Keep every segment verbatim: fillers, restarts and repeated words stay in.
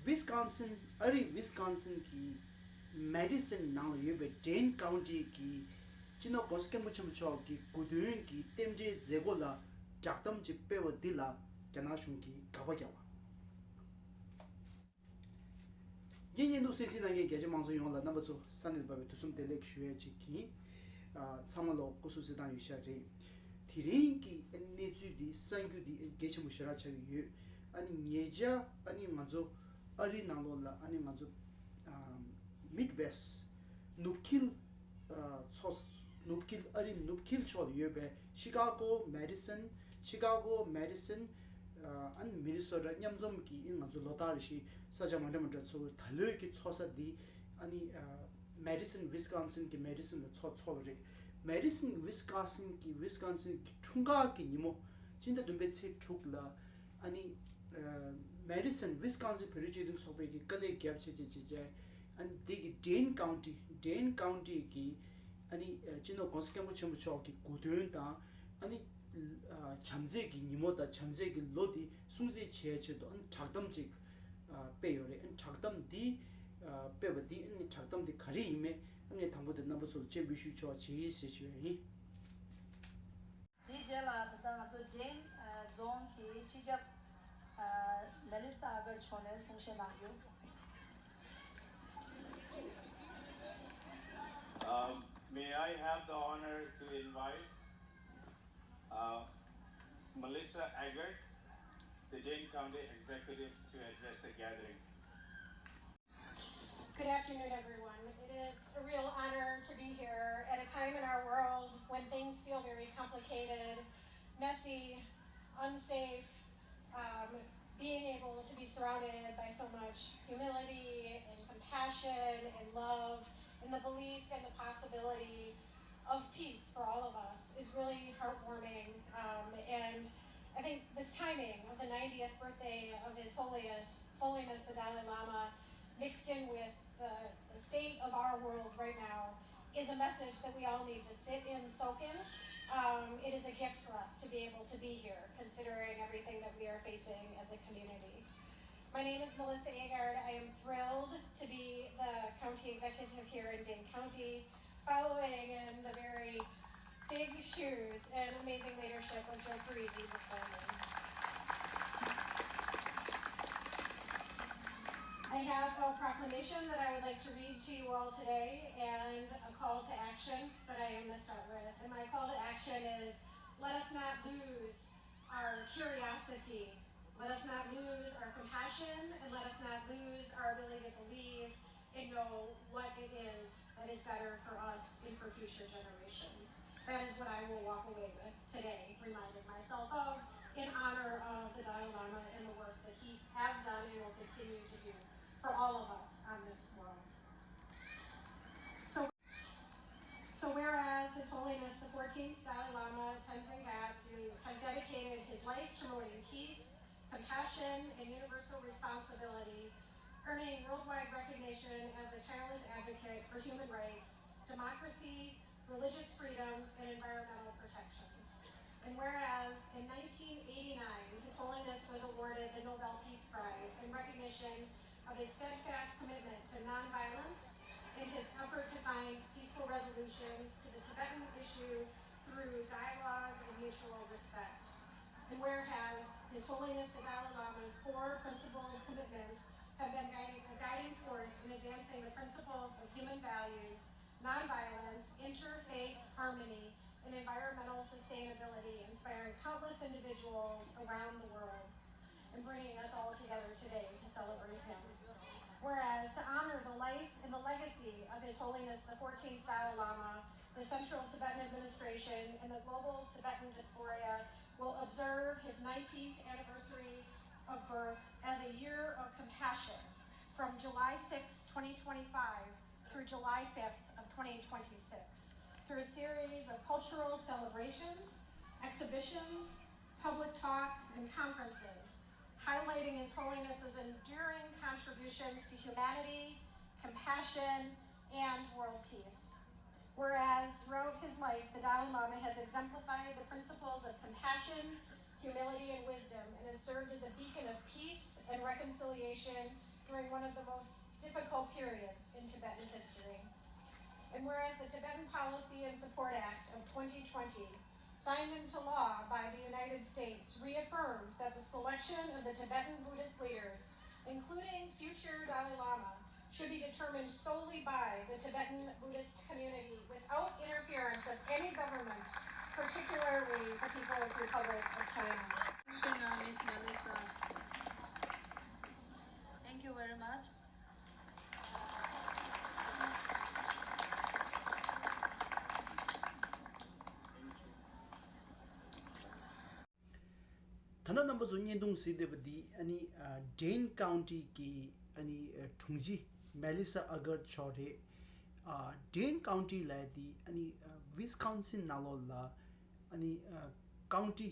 ཝི་སི་ཀོན་སིན། ཨ་རིའི་ཝི་སི་ཀོན་སིན་གྱི་མེ་ཌི་སིན་ནང་ལ་ཡོད་པའི་ཌེན་ཀའུན་ཊི་གི་སྤྱི་ནོར་༸གོང་ས་༸སྐྱབས་མགོན་ཆེན་པོ་མཆོག་གི་སྐུ་མདུན་གྱི་རྟེན་འབྲེལ་མཛད་སྒོ་ལ་བསྒྲགས་གཏམ་ཅིག་སྤེལ་བ་འདི་ལ་རྒྱ་ནག་གཞུང་གིས་དགག་པ་བརྒྱབ་པ། རྒན་ཡིན་འདུག་སེ་སི་ནང་གི་རྒྱ་ཆེ་མང་ཚོགས་ཡོངས་ལ་རྣམ་པ་ཚོ་ས་གནས་སུ་བབས་པའི་དུས་གསུམ་བདེ་ལེགས་ཞུ་ཡ་ཅིག་ཡིན། ཨ། ཚང་མ་ལོ་སྐུ་གཟུགས་གསལ་ཐང་ཡོད་ཤག་རེད། དེ་རིང་གི་གནས་ཚུལ་འདི་གསར་འགྱུར་འདི་གལ་ཆེན་པོ་ཞེ་དྲག་ཆགས་ཀྱི་ཡོད། ཨ་ནི་ཉེ་ཆར་ཨ་ནི་ང་ཚོ་ཨ་རིའི་ནང་ལོགས་ལ་ཨ་ནི་ང་ཚོ་ཨ་མིཌ་ཝེ་སི་ཊི་ནུབ་ཁུལ། ཨ། ཚོ་ནུབ་ཁུལ། ཨ་རིའི་ནུབ་ཁུལ་ཕྱོགས་ལ་ཡོད་པའི་ཤི་ཀ་གོ། མེ་ཌི་སིན། ཤི་ཀ་གོ། མེ་ཌི་སིན། ཨ་ནི་མི་ནི་སོ་ཊ་མཉམ་འཛོམས་ཀྱིས་ང་ཚོ་ལོ་ལྟར་རེ་བཞིན་ས་ཆ་མ་འདྲ་མ་འདྲ་ཚོ་ད་ལོའི་གི་ཚོགས་ས་འདི་ཨ་ནི་ཨ་མེ་ཌི་སིན་ཝི་སི་ཀོན་སིན་གྱི་མེ་ཌི་སིན་ལ་ཚོགས་ཚོགས་པ་རེད། མེ་ཌི་སིན་ཝི་སི་ཀོན་སིན་གྱི་ཝི་སི་ཀོན་སིན་གྱི་འཁྲུངས་སྐར་གྱི་ཉིན་མོ་སྤྱི་ཟླ་བདུན་པའི་ཚེས་དྲུག་ལ་ཨ་ནི་ཨ་མེ་ཌི་སིན་ཝི་སི་ཀོན་སིན་བོད་རིགས་སྤྱི་མཐུན་ཚོགས་པའི་གི་དཀའ་ལས་རྒྱབ་བྱས་བྱས་བྱས་བྱས་ཨ་ནི་འདི་གི་ཌེན་ཀའུན་ཊི། ཌེན་ཀའུན་ཊི་གི་ཨ་ནི་ཨ་སྤྱི་ནོར་༸གོང་ས་༸སྐྱབས་མགོན་ཆེན་པོ་མཆོག་གི་སྐུ་མདུན་དང་ཨ་ནི་ཨ་བྱམས་བརྩེ་གི་ཉིན་མོ་དང་བྱམས་བརྩེ་གི་ལོ་འདི་སྲུང་བརྩི་བྱེད་ཆེད་དུ་ཨ་ནི་བསྒྲགས་གཏམ་ཅིག་ཨ་སྤེལ་ཡོད་རེད། ཨ་ནི་བསྒྲགས་གཏམ་འདི་ཨ་སྤེལ་བ་འདི་ཨ་ནི་བསྒྲགས་གཏམ་འདི་ག་རེ་ཡིན་མིན་ཨ་ནི་དང་པོ་དེ་རྣམ་པ་ཚོར་སྤྱན་འབུལ་ཞུས་ཆོག་ཅེས་ཞེས་ཞུ་བ་ཡིན། དེའི་རྗེས་ལ་ད་ལྟ་ང་ཚོ་ཌེན་ཨ་རྫོང་གི་སྤྱི་ཁྱབ་ཨ་མེ་ལི་ས་ཨ་གར་མཆོག་ནས་གསུང་བཤད་གནང་རྒྱུ། Um, may I have the honor to invite uh, Melissa Eggert, the Dane County Executive, to address the gathering. Good afternoon, everyone. It is a real honor to be here at a time in our world when things feel very complicated, messy, unsafe. Um, being able to be surrounded by so much humility and compassion and love and the belief in the possibility of peace for all of us is really heartwarming. Um, and I think this timing of the ninetieth birthday of His Holiness, Holiness the Dalai Lama, mixed in with the, the state of our world right now, is a message that we all need to sit in, soak in. Um, it is a gift for us to be able to be here, considering everything that we are facing as a community. My name is Melissa Agard. I am thrilled to be the county executive here in Dane County, following in the very big shoes and amazing leadership of Joe Parisi before me. I have a proclamation that I would like to read to you all today and a call to action that I am going to start with. And my call to action is, let us not lose our curiosity, let us not lose our compassion, and let us not lose our ability to believe and know what it is that is better for us and for future generations. That is what I will walk away with today, reminding myself of in honor of the Dalai Lama and the work that he has done and will continue to do for all of us on this world. So, so whereas His Holiness the fourteenth Dalai Lama Tenzin Gyatso has dedicated his life to promoting peace, compassion, and universal responsibility, earning worldwide recognition as a tireless advocate for human rights, democracy, religious freedoms, and environmental protections. And whereas in nineteen eighty-nine, His Holiness was awarded the Nobel Peace Prize in recognition of his steadfast commitment to nonviolence and his effort to find peaceful resolutions to the Tibetan issue through dialogue and mutual respect. And whereas His Holiness the Dalai Lama's four principled commitments have been guiding, a guiding force in advancing the principles of human values, nonviolence, interfaith harmony, and environmental sustainability, inspiring countless individuals around the world and bringing us all together today to celebrate him. Whereas to honor the life and the legacy of His Holiness the fourteenth Dalai Lama, the Central Tibetan Administration, and the Global Tibetan Diaspora will observe his nineteenth anniversary of birth as a year of compassion from July sixth, twenty twenty-five through July fifth of twenty twenty-six through a series of cultural celebrations, exhibitions, public talks, and conferences, highlighting His Holiness's enduring contributions to humanity, compassion, and world peace. Whereas throughout his life, the Dalai Lama has exemplified the principles of compassion, humility, and wisdom, and has served as a beacon of peace and reconciliation during one of the most difficult periods in Tibetan history. And whereas the Tibetan Policy and Support Act of twenty twenty, signed into law by the United States, reaffirms that the selection of the Tibetan Buddhist leaders, including future Dalai Lama, should be determined solely by the Tibetan Buddhist community without interference of any government, particularly the People's Republic of China. Miss Melissa. Thank you very much. ད་ལྟ་རྣམ་པ་ཚོ་བརྙན་ཐུང་གཟིགས་བསྡད་པ་འདི་ཨ་ནི་ཨ་Dane County གི་ཨ་ནི་ཨ་དྲུང་ཆེ་Melissa Agard མཆོག་རེད། ཨ་Dane County ལབ་ཡ་འདི་ཨ་ནི་ཨ་Wisconsin ནང་ལོགས་ལ་ཨ་ནི་ཨ་county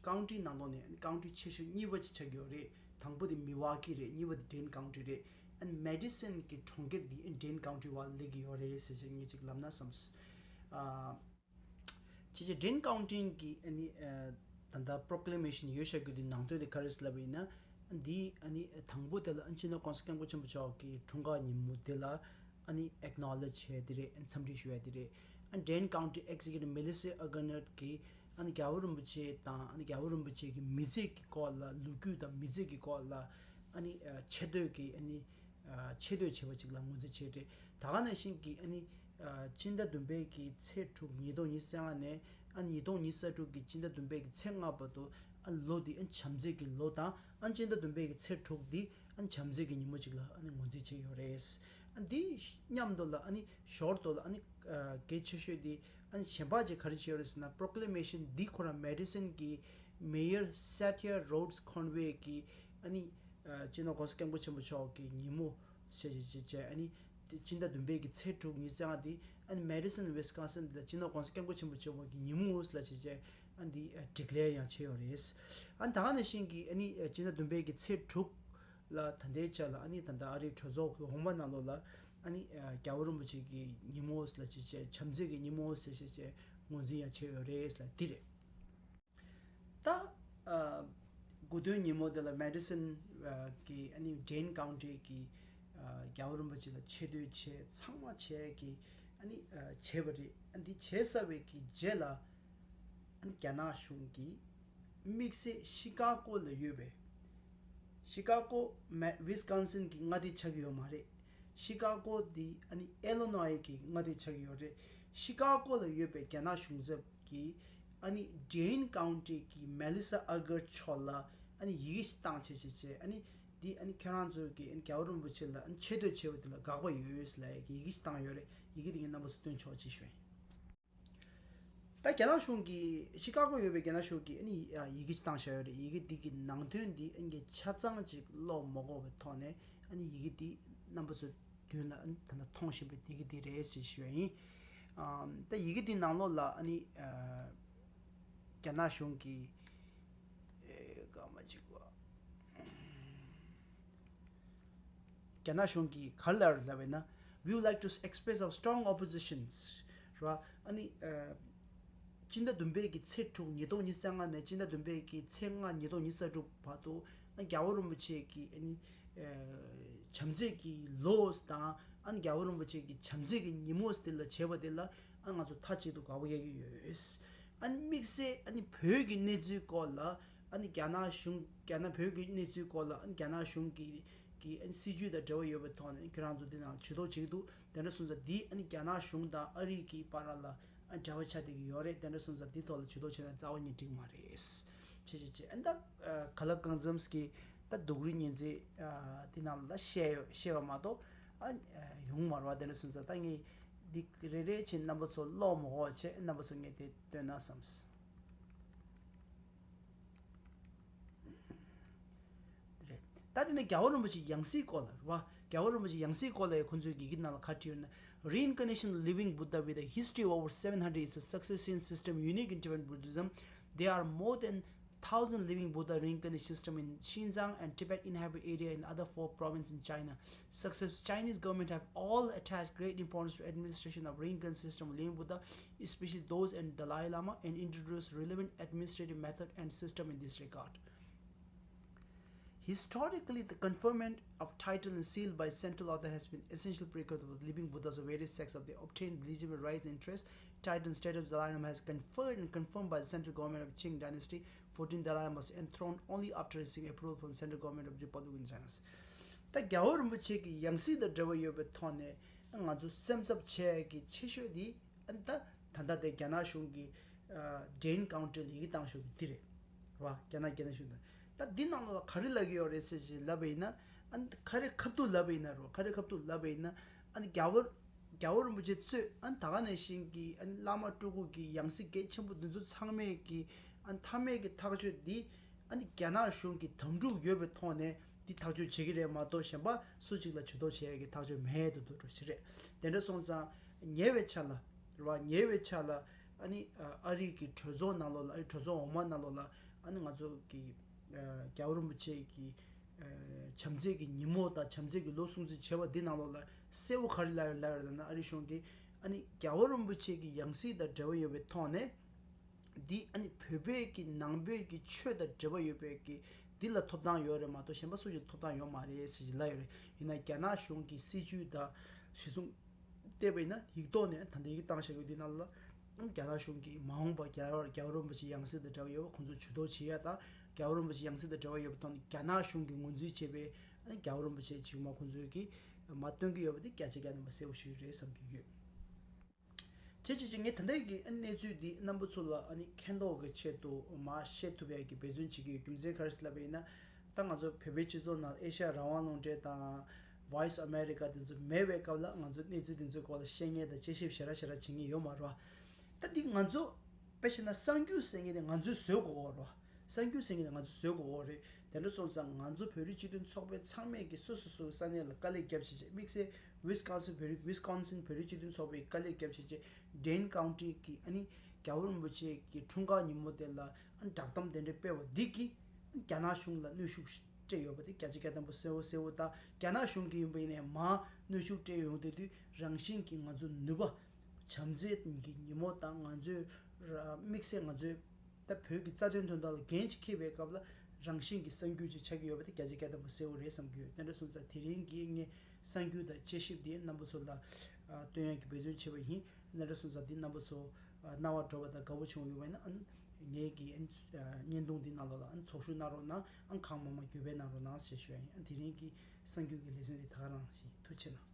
county ནང་ལོགས་ནས་ཨ་ནི་county ཆེ་ཤོས་གཉིས་པ་ཅིག་ཆགས་ཀྱི་ཡོད་རེད། དང་པོ་དེ་Milwaukee རེད། གཉིས་པ་དེ་Dane County རེད། ཨ་ནི་Madison གི་གྲོང་ཁྱེར་འདི་ཨ་ནི་Dane County བར་སླེབས་ཀྱི་ཡོད་རེད་ཟེར་ཅིག་ངས་ཅིག་ལབ་ན་བསམས། ཨ། ཅེས་བྱས་Dane County གི་ཨ་ནི་ཨ་ད་ལྟ་proclamation ཡོད་བཞག་རྒྱུ་དེ་ནང་དོན་དེ་ག་རེ་ཟེར་ལབ་པ་ཡིན་ན། འདི་ཨ་ནི་དང་པོ་དེ་ལ་ཨ་ནི་སྤྱི་ནོར་༸གོང་ས་༸སྐྱབས་མགོན་ཆེན་པོ་མཆོག་གི་འཁྲུངས་སྐར་ཉིན་མོ་དེ་ལ་ཨ་ནི་acknowledge བྱས་དེ་རེད། ཨ་ནི་འཚམས་འདྲི་ཞུ་ཡ་དེ་རེད། ཨ་ནི་Dane County Executive Melissa Agard གིས་ཨ་ནི་རྒྱལ་བ་རིན་པོ་ཆེ་དང་ཨ་ནི་རྒྱལ་བ་རིན་པོ་ཆེ་གི་མི་ཚེ་གི་སྐོར་ལ་ལོ་རྒྱུས་དང་མི་ཚེ་གི་སྐོར་ལ་ཨ་ནི་ཨ་ཆེ་བསྟོད་ཀྱི་ཨ་ནི། ཆེ་བསྟོད་བྱས་པ་ཅིག་ལ་ངོས་འཛིན་བྱས་ཏེ། ད་ག་ནང་བཞིན་གྱི་ཨ་ནི་སྤྱི་ཟླ་བདུན་པའི་གི་ཚེས་དྲུག་ཉིས་སྟོང་ཉི་ཤུ་རྩ་ལྔ་ནས་ཨ་ནི་ཉིས་སྟོང་ཉི་ཤུ་རྩ་དྲུག་གི་སྤྱི་ཟླ་བདུན་པའི་གི་ཚེས་ལྔ་བར་དུ་ཨ་ནི་ལོ་འདི་ཨ་ནི་བྱམས་བརྩེ་གི་ལོ་དང་ཨ་ནི་སྤྱི་ཟླ་བདུན་པའི་གི་ཚེས་དྲུག་འདི་ཨ་ནི་བྱམས་བརྩེ་གི་ཉིན་མོ་ཅིག་ལ་ཨ་ནི་ངོས་འཛིན་བྱས་ཡོད་རེད། ཨ་ནི་འདི་མཉམ་དུ་ལ་ཨ་ནི་ཞོར་དུ་ལ་ཨ་ནི་གལ་ཆེ་ཤོས་འདི་ཨ་ནི་གཞན་པ་ཅིག་ག་རེ་བྱས་ཡོད་རེད་ཟེར་ན། proclamation འདི་ཁོ་རང་Madison གི་Mayor Satya Rhodes Conway གི་ཨ་ནི་སྤྱི་ནོར་༸གོང་ས་༸སྐྱབས་མགོན་ཆེན་པོ་མཆོག་གི་ཉིན་མོ་ཞེས་བྱས་བྱས་ཨ་ནི་སྤྱི་ཟླ་བདུན་པའི་གི་ཚེས་དྲུག་ཉི་ཤུ་རྩ་ལྔ་འདི་ཨ་ནི་Madison Wisconsin འདི་ལ་སྤྱི་ནོར་༸གོང་ས་༸སྐྱབས་མགོན་ཆེན་པོ་མཆོག་གི་ཉིན་མོ་ལ་བྱས་བྱས་ཨ་ནི་འདི་declare ཡང་བྱས་ཡོད་རེད། ཨ་ནི་ད་ག་ནང་བཞིན་གྱི་ཨ་ནི་སྤྱི་ཟླ་བདུན་པའི་གི་ཚེས་དྲུག་ལ་ད་ལྟའི་ཆ་ལ་ཨ་ནི་ད་ལྟ་ཨ་རིའི་གྲོས་ཚོགས་ཀྱི་འོག་མ་ནང་ལོགས་ལ་ཨ་ནི་རྒྱལ་བ་རིན་པོ་ཆེ་གི་ཉིན་མོ་ལ་བྱས་བྱས་བྱམས་བརྩེ་གི་ཉིན་མོ་ཟེར་བྱས་བྱས་ངོས་འཛིན་ཡང་བྱས་ཡོད་རེད་ལ་འདི་རེད། ད་ཨ་དགུ་སྟོན་ཉིན་མོ་དེ་ལ་Madison ཨ་གི་ཨ་ནི་Dane County གི་ཨ་རྒྱལ་བ་རིན་པོ་ཆེ་ལ་ཆེ་བསྟོད་བྱས་ཚང་མ་བྱས་ཀྱི་ཨ་ནི་ཨ་བྱས་པ་རེད། ཨ་འདི་བྱས་ཚར་བའི་གི་རྗེས་ལ་ཨ་ནི་རྒྱ་ནག་གཞུང་གིས་དམིགས་བསལ་ཤི་ཀ་གོ་ལ་ཡོད་པའི་ཤི་ཀ་གོ་མེ་Wisconsin གི་མངའ་སྡེ་ཆགས་ཀྱི་ཡོད་མ་རེད། ཤི་ཀ་གོ་འདི་ཨ་ནི་Illinois གི་མངའ་སྡེ་ཆགས་ཀྱི་ཡོད་རེད། ཤི་ཀ་གོ་ལ་ཡོད་པའི་རྒྱ་ནག་གཞུང་ཚབ་ཀྱིས་ཨ་ནི་Dane County གི་Melissa Agard མཆོག་ལ་ཨ་ནི་ཡི་གེ་ཞིག་བཏང་བྱས་བྱས་བྱས་ཨ་ནི་འདི་ཨ་ནི་ཁྱེད་རང་ཚོ་གི་ཨ་ནི་རྒྱལ་བ་རིན་པོ་ཆེ་ལ་ཨ་ནི་ཆེ་བསྟོད་བྱས་པ་དེ་ལ་དགག་པ་ཡོད་ལབ་ཡི་གེ་ཞིག་བཏང་ཡོད་རེད། ཡི་གེ་དེ་ངས་རྣམ་པ་ཚོ་སྟོན་ཆོག་ཅེས་ཞུ་ཡིན། ད་རྒྱ་ནག་གཞུང་གིས་ཤི་ཀ་གོ་ཡོད་པའི་རྒྱ་ནག་གཞུང་གིས་ཨ་ནི་ཡི་གེ་ཅིག་བཏང་བཞག་ཡོད་རེད། ཡི་གེ་འདི་གི་ནང་དོན་འདི་ཨ་ནི་ཆ་ཚང་ཅིག་ཀློག་མ་དགོས་པའི་ཐོག་ནས་ཨ་ནི་ཡི་གེ་འདི་རྣམ་པ་ཚོའི་མདུན་ལ་ཨ་ནི་ད་ལྟ་མཐོང་བཞིན་པའི་ཡི་གེ་འདི་རེད་ཞེས་ཞུ་ཡ་ཡིན། ཨམ་ད་ཡི་གེ་འདི་ནང་ལོགས་ལ་ཨ་ནི་ཨ་རྒྱ་ནག་གཞུང་གིས་ཨེ་སྐར་མ་གཅིག་པ། རྒྱ་ནག་གཞུང་གིས་ག་རེ་ལབ་ལབ་པ་ཡིན་ན། We would like to express our strong oppositions ར། ཨ་ནི་ཨ་སྤྱི་ཟླ་བདུན་པའི་གི་ཚེས་དྲུག་ཉིས་སྟོང་ཉི་ཤུ་རྩ་ལྔ་ནས་སྤྱི་ཟླ་བདུན་པའི་གི་ཚེས་ལྔ་ཉིས་སྟོང་ཉི་ཤུ་རྩ་དྲུག་བར་དུ་ཨ་རྒྱལ་བ་རིན་པོ་ཆེ་གི་ཨ་ནི་ཨ་བྱམས་བརྩེ་གི་ལོ་དང་ཨ་ནི་རྒྱལ་བ་རིན་པོ་ཆེ་གི་བྱམས་བརྩེ་གི་ཉིན་མོ་དེ་ལ་བྱས་པ་དེ་ལ་ཨ་ང་ཚོ་མཐའ་གཅིག་ཏུ་དགག་པ་རྒྱག་གི་ཡོད། ཨ་ནི་དམིགས་བསལ་ཨ་ནི་བོད་ཀྱི་གནས་ཚུལ་སྐོར་ལ་ཨ་ནི་རྒྱ་ནག་གཞུང་རྒྱ་ནག་བོད་ཀྱི་གནས་ཚུལ་སྐོར་ལ་ཨ་ནི་རྒྱ་ནག་གཞུང་གི་གི་ཨ་ནི་སྲིད་ཇུས་དང་འབྲེལ་བ་ཡོད་པའི་ཐོག་ནས་ཁྱེད་རང་ཚོ་འདི་ནང་ཇུས་གཏོགས་བྱེད་ཀྱི་འདུག་དེ་འདྲ་སོང་ཙང་འདི་ཨ་ནི་རྒྱ་ནག་གཞུང་དང་ཨ་རི་གི་བར་ལ་ཨ་འབྲེལ་བ་ཆགས་བསྡད་ཀྱི་ཡོད་རེད། དེ་འདྲ་སོང་ཙང་འདི་ཐོག་ལ་ཇུས་གཏོགས་བྱས་ན་རྩ་བ་ཉིད་འགྲིག་མ་རེད། ཆེ་ཆེ་ཆེ་ཨ་ནི་ད་ག་ལ་གང་འཚམས་ཀྱི་ད་སྡུག་རུས་ཉིན་མཚན་འདི་ནང་ལ་བཤད་བཤད་པ་མ་གཏོགས་ཨ་ཡོང་མ་རེད་བ། དེ་འདྲ་སོང་ཙང་ད་ངས་འདི་རེ་རེ་བྱས་རྣམ་པ་ཚོ་ཀློག་མ་དགོས་བྱས་རྣམ་པ་ཚོ་ངས་དེ་སྟོན་ན་བསམས། རེད། ད་དེ་ནས་རྒྱལ་བ་རིན་པོ་ཆེའི་ཡང་སྲིད་སྐོར་ལ་རེད་བ། རྒྱལ་བ་རིན་པོ་ཆེའི་ཡང་སྲིད་སྐོར་ལ་ཡང་ཁོང་ཚོས་ཡི་གེ་ནང་ལ་ཁ་བྲིས་ཡོད་ན། Reincarnation living Buddha with a history of over seven hundred is a succession system unique in Tibetan Buddhism. There are more than thousand living Buddha reincarnation system in Xinjiang and Tibet inhabited area in other four provinces in China. Successive Chinese government have all attached great importance to administration of reincarnation system of living Buddha, especially those and Dalai Lama, and introduced relevant administrative method and system in this regard. Historically, the conferment of title and seal by central author has been essential prerequisite for living Buddhas of various sects of the obtained legitimate rights and interests. Title and status of Dalai Lama has conferred and confirmed by the central government of Qing dynasty. Fourteen Dalai Lama was enthroned only after receiving approval from the central government of Republic of China. ད་རྒྱལ་བ་རིན་པོ་ཆེ་གི་ཡང་སྲིད་དང་འབྲེལ་བ་ཡོད་པའི་ཐོག་ནས་ང་ཚོ་སེམས་འཚབ་བྱེད་ཡ་གི་ཆེ་ཤོས་དེ་ཨ་ད་ད་ལྟ་དེ་རྒྱ་ནག་གཞུང་གི་ཨ་Dane County ལ་ཡི་གེ་བཏང་ཤོག་གི་འདི་རེད། རེད་བ། རྒྱ་ནག་རྒྱ་ནག་གཞུང་དང་། ད་འདི་ནང་ལོགས་ལ་ག་རེ་ལབ་ཀྱི་ཡོད་རེད་ཟེར་ཞིག་ལབ་པ་ཡིན་ན། ཨ་ནི་ག་རེ་ཁ་ཐུག་ལབ་པ་ཡིན་ན། རེད་བ། ག་རེ་ཁ་ཐུག་ལབ་པ་ཡིན་ན། ཨ་ནི་རྒྱལ་བ་རྒྱལ་བ་རིན་པོ་ཆེ་གཙོས་ཨ་ནི་ད་ག་ནང་བཞིན་གྱི་ཨ་ནི་བླ་མ་སྤྲུལ་སྐུ་གི་ཡང་སྲིད་གལ་ཆེན་པོ་འདི་ཚོ་ཚང་མས་ཀྱི་ཨ་ནི་མཐའ་མའི་གི་ཐག་གཅོད་འདི་ཨ་ནི་རྒྱ་ནག་གཞུང་གི་དམ་ཕྲུག་ཡོད་པའི་ཐོག་ནས་འདི་ཐག་གཅོད་བྱེད་ཀྱི་རེད་མ་གཏོགས་གཞན་པ་སུ་གཅིག་ལ་ཇུས་གཏོགས་བྱེད་ཡ་གི་ཐག་གཅོད་མེད་དུ་འདུག་འགྲོ་ཞིག་རེད། དེ་འདྲ་སོང་ཙང་ཉེ་བའི་ཆར་ལ། རེད་བ། ཉེ་བའི་ཆར་ལ་ཨ་ནི་ཨ་རིའི་གི་གྲོས་ཚོགས་ནང་ལོགས་ལ། ཨ་རིའི་གྲོས་ཚོགས་འོག་མ་ནང་ལོགས་ལ་ཨ་ནི་ང་ཚོ་གི་རྒྱལ་བ་རིན་པོ་ཆེ་གི་བྱམས་བརྩེ་གི་ཉིན་མོ་དང་བྱམས་བརྩེ་གི་ལོ་སྲུང་བརྩི་བྱས་པ་འདི་ནང་ལོགས་ལ་གསལ་བོ་ག་རེ་ལབ་ཡོད་ལབ་ཡོད་ལབ་ན། ཨ་རིའི་གཞུང་གིས་ཨ་ནི་རྒྱལ་བ་རིན་པོ་ཆེ་གི་ཡང་སྲིད་དང་འབྲེལ་བ་ཡོད་པའི་ཐོག་ནས། འདི་ཨ་ནི་བོད་པའི་གི་ནང་པའི་གི་ཆོས་དང་འབྲེལ་བ་ཡོད་པའི་གི་འདི་ལ་ཐོབ་ཐང་ཡོད་རེད་མ་གཏོགས་གཞན་པ་སུ་ཞིག་ཐོབ་ཐང་ཡོད་མ་རེད་ཟེར་ཞིག་ལབ་ཡོད་རེད། ཡིན་ན་རྒྱ་ནག་གཞུང་གི་སྲིད་བྱུས་དང་གཞི་བཟུང་བལྟས་པ་ཡིན་ན། ཡིག་ཐོག་ནས་ད་ལྟ་ཡི་གེ་བཏང་བཞག་ཡོད་འདི་ནང་ལ། རྒྱ་ནག་གཞུང་གིས་མ་འོངས་པ་རྒྱལ་བ་རྒྱལ་བ་རིན་པོ་ཆེ་ཡང་སྲིད་དང་འབྲེལ་བ་ཡོད་པ་ཁོང་ཚོ་ཇུས་གཏོགས་བྱེད་ཡ་དང་། རྒྱལ་བ་རིན་པོ་ཆེ་ཡང་སྲིད་དང་འབྲེལ་བ་ཡོད་པའི་ཐོག་ནས་རྒྱ་ནག་གཞུང་གིས་ངོས་འཛིན་བྱས་པའི་རྒྱལ་བ་རིན་པོ་ཆེ་ཅིག་མ་ཁོང་ཚོས་ཀྱིས་མ་སྟོན་གྱི་ཡོད་པ་དེ་བརྒྱ་ཆ་བརྒྱ་ཐམ་པ་གསལ་པོ་ཞིག་རེད་བསམ་གྱི་ཡོད། བྱས་བྱས་བྱས་ངས་ད་ལྟའི་གི་གནས་ཚུལ་འདི་རྣམ་པ་ཚོ་ལ་ཨ་ནི་མཁྱེན་རྟོགས་ཀྱི་ཆེད་དུ་མར་བཤད་ཐུབ་ཡ་གི་འབད་བརྩོན་བྱེད་ཀྱི་ཡོད། རྒྱུ་མཚན་ག་རེ་ཟེར་ལབ་པ་ཡིན་ན། ད་ང་ཚོ་བོད་པའི་སྤྱི་ཚོགས་ནང་ཨེ་ཤ་ཡ་རང་དབང་རླུང་འཕྲིན་དང་Voice America དེ་ཚོ་མེད་པའི་སྐབས་ལ་ང་ཚོ་གནས་ཚུལ་དེ་ཚོའི་སྐོར་ལ་བཤད་མཁན་དང་དཔྱད་ཞིབ་ཞེ་དྲག་ཞེ་དྲག་བྱེད་མཁན་ཡོད་མ་རེད་བ། ད་འདི་ང་ཚོ་དཔེ་བྱས་ན་གསར་འགྱུར་ཟེར་མཁན་དེ་ང་ཚོས་བཟོས་དགོས་ཀྱི་ཡོད་རེད་བ། གསར་འགྱུར་ཟེར་མཁན་དེ་ང་ཚོས་བཟོས་དགོས་ཀྱི་ཡོད་རེད། དེ་འདྲ་སོང་ཙང་ང་ཚོ་བོད་རིགས་སྤྱི་མཐུན་ཚོགས་པའི་ཚང་མས་ཀྱི་སོ་སོ་སོའི་ས་གནས་ལ་དཀའ་ལས་བརྒྱབ་བྱས་བྱས། དམིགས་བསལ་Wisconsin བོད་རིགས་Wisconsin བོད་རིགས་སྤྱི་མཐུན་ཚོགས་པས་དཀའ་ལས་བརྒྱབ་བྱས་བྱས། Dane County གི་ཨ་ནི་རྒྱལ་བ་རིན་པོ་ཆེ་གི་འཁྲུངས་སྐར་ཉིན་མོ་དེ་ལ་ཨ་ནི་བསྒྲགས་གཏམ་དེ་འདྲ་སྤེལ་བ་འདི་གིས་རྒྱ་ནག་གཞུང་ལ་གནོན་ཤུགས་སྤྲད་ཡོད་པ་དེ་བརྒྱ་ཆ་བརྒྱ་ཐམ་པ་གསལ་བོ་གསལ་བོ་དང་། རྒྱ་ནག་གཞུང་གི་ཡིན་པ་ཡིན་ནའི་མར་གནོན་ཤུགས་སྤྲད་ཡོང་དེ་དུས་རང་བཞིན་གྱིས་ང་ཚོ་ནུས་པ། བྱམས་བརྩེ་གི་ཉིན་མོ་དང་། ང་ཚོའི་ར་དམིགས་བསལ་ང་ཚོའི་ད་བོད་ཀྱི་རྩ་དོན་དོན་དག་ལ་འགན་ཅིག་འཁྱེར་བའི་སྐབས་ལ་རང་བཞིན་གྱི་གསར་འགྱུར་ཅིག་ཆགས་ཀྱི་ཡོད་པ་དེ་བརྒྱ་ཆ་བརྒྱ་ཐམ་པ་གསལ་བོ་རེད་བསམ་གྱི་ཡོད། དེ་འདྲ་སོང་ཙང་དེ་རིང་གི་ངས་གསར་འགྱུར་དང་དཔྱད་ཞིབ་འདི་རྣམ་པ་ཚོ་ལ་ཨ་སྟོན་ཡག་གི་འབད་བརྩོན་བྱས་པ་ཡིན། དེ་འདྲ་སོང་ཙང་འདི་རྣམ་པ་ཚོ་ཨ་རྣ་བར་འགྲོ་བ་དང་དགའ་པོ་བྱུང་ཡོད་པ་ཡིན་ན། ཨ་ངའི་གི་ཨ་བརྙན་ཐུང་འདི་ནང་ལོགས་ལ་ཨ་ཚོགས་ཞུགས་གནང་རོགས་གནང་། ཨ་གང་མང་མང་བརྒྱུད་སྤེལ་གནང་རོགས་གནང་ཞེས་ཞུ་ཡ་ཡིན། ཨ་དེ་རིང་གི་གསར་འགྱུར་གྱི་ལེ་ཚན་འདི་ད་ག་རང་ཡིན། ཐུགས་རྗེ་གནང་།